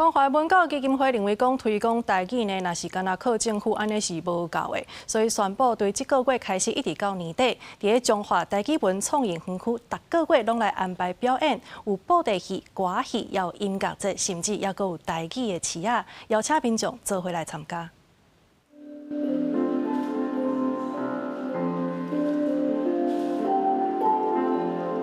關懷文教基金會認為講推廣台語呢，若是干焦靠政府按呢是無夠的，所以宣布對這個月開始一直到年底，佇咧彰化台語文創意園區，逐個月攏來安排表演，有布袋戲、歌仔戲，也有音樂節，甚至猶閣有台語的市仔，邀請民眾做伙來參加。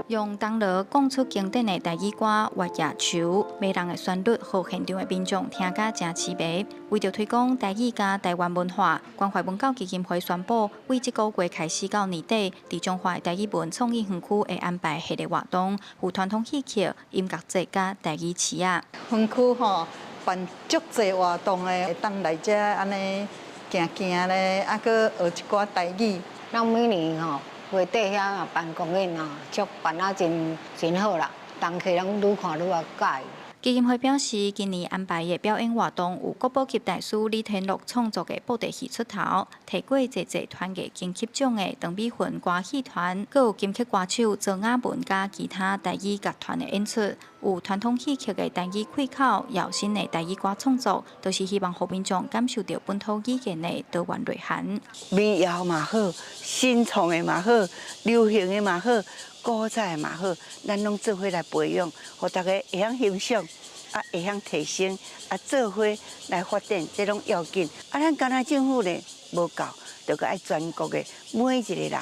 用銅鑼講出經典的台語歌《月夜愁》，迷人的旋律，予現場的民眾聽甲誠痴迷。為著推廣台語佮台灣文化，關懷文教基金會宣布，對這個月開始到年底，佇彰化的台語文創意園區會安排系列活動，有傳統戲曲、音樂節佮台語市仔。園區吼辦足濟活動的，會當來遮按呢行行咧，啊閣學一寡台語。咱每年吼，月底遐辦公演啊，足辦啊真真好啦，人客攏愈看愈來佮意。基金會表示，今年安排的表演活動有國寶級大師李天祿創作的布袋戲出頭，提過濟濟團藝金曲獎的陳美雲歌戲團，閣有金曲歌手周雅文佮其他台語樂團的演出，有傳統戲曲的台語開口，也有新的台語歌創作，都是希望予民眾感受著本土語言的多元內涵。民謠嘛好，新創的嘛好，流行的嘛好，古早的嘛好，咱攏做伙來培養，予大家會曉欣賞，啊，會曉提升，啊，做伙來發展，這攏要緊。啊，咱干焦政府呢無夠，著閣愛全國的每一個人，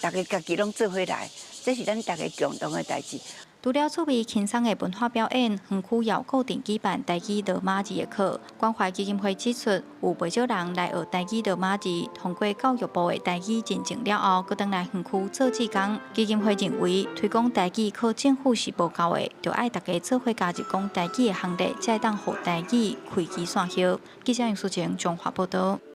大家家己攏做伙來，這是咱大家共同的代誌。除了趣味輕鬆的文化表演，園區也有固定舉辦台語羅馬字的課。關懷基金會指出，有袂少人來學台語羅馬字，通過教育部的台語認證了後，閣轉來園區做志工。基金會認為，推廣台語靠政府是無夠的，著愛大家做伙加入講台語的行列，才會當予台語開枝散葉。記者楊淑晴彰化報導。